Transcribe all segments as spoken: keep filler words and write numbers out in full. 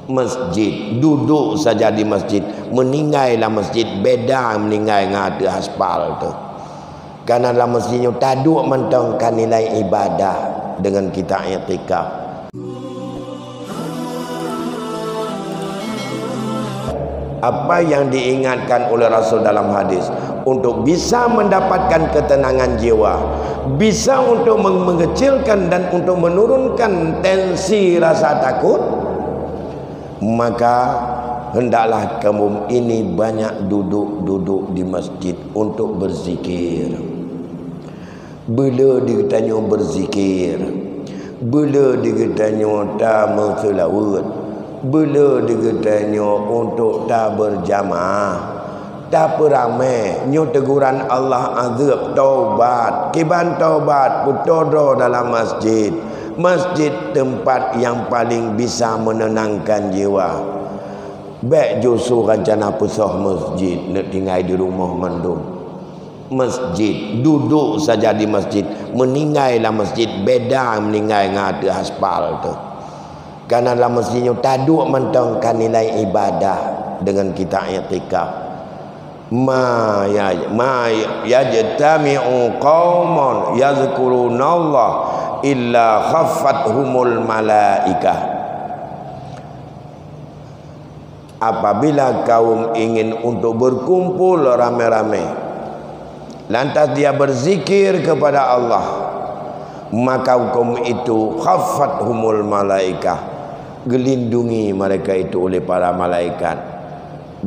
Masjid, duduk saja di masjid, meuninggai lam masjid beda meuninggai ngon ateueh aspal tu. Karena lam masjid nyoe taduek mantong ka nilai ibadah dengan kita iktikaf. Apa yang diingatkan oleh Rasul dalam hadis, untuk bisa mendapatkan ketenangan jiwa, bisa untuk meng-, mengecilkan dan untuk menurunkan tensi rasa takut, maka hendaklah kaum ini banyak duduk-duduk di masjid untuk berzikir. Beu le di geutanyoe beuzikir, beu le di geutanyoe tameuseulaweuet, beu le di geutanyoe untuk tabeurjamaah, tapeuramé. Nyoe teguran Allah, azeueb, tobat. Kiban tobat, peutoe droe dalam masjid. Masjid teumpat nyang paleng bisa meunenangkan jiwa. Bék ju su rancana peusoh masjid, neutinggai di rumoh mandum. Masjid, duduk saja di masjid, meuninggai lam masjid beda meuninggai ngon ateueh aspal tu. Karena lam masjid nyoe taduek mantong ka nilai ibadah dengan kita iktikaf. Ma ya-, ma yajtami'u qaumun yadzkurunallah illa khaffathumul malaikah. Apabila kaum ingin untuk berkumpul ramai-ramai, lantas dia berzikir kepada Allah, maka kaum itu khaffathumul malaikah, geulindungi mereka itu oleh para malaikat.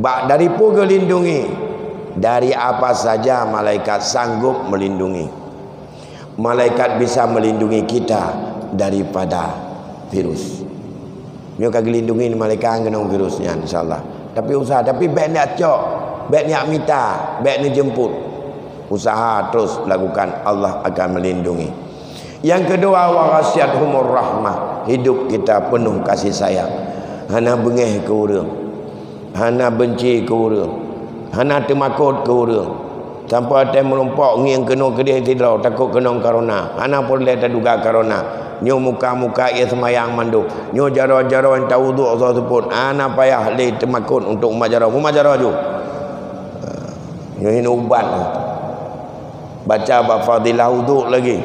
Bak dari peue geulindungi? Dari apa saja malaikat sanggup melindungi. Malaikat bisa melindungi kita daripada virus. Nyoe ka geulindungi malaikat keunong virus nyan, insya Allah. Tapi usaha, tapi bék niat cok, bék niat mita, bék neujemput. Usaha terus lakukan, Allah akan melindungi. Yang kedua, wa ghasyiyatuhumur rahmah, hidup kita penuh kasih sayang. Hana beungéh keu ureuëng, hana benci keu ureuëng, hana teumakot keu ureuëng. Sampoe watée meurumpok ngieng keunoe keudeh sidroe, takot keunong corona. Hana peureulée taduga corona. Nyoe muka-muka ie seumayang mandum. Nyoe jaroe-jaroe nyang tawuduk soe seupôt. Hana payah lé teumakot untuk mumat jaroe. Mumat jaroe ju. Nyoe hinoe ubat. Baca bak fadilah uduk lagi.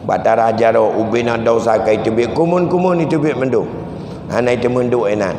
Bak tarah jaroe ubena dosa ka iteubiet, kumun-kumun iteubiet mandum. Hana iteumandum inan.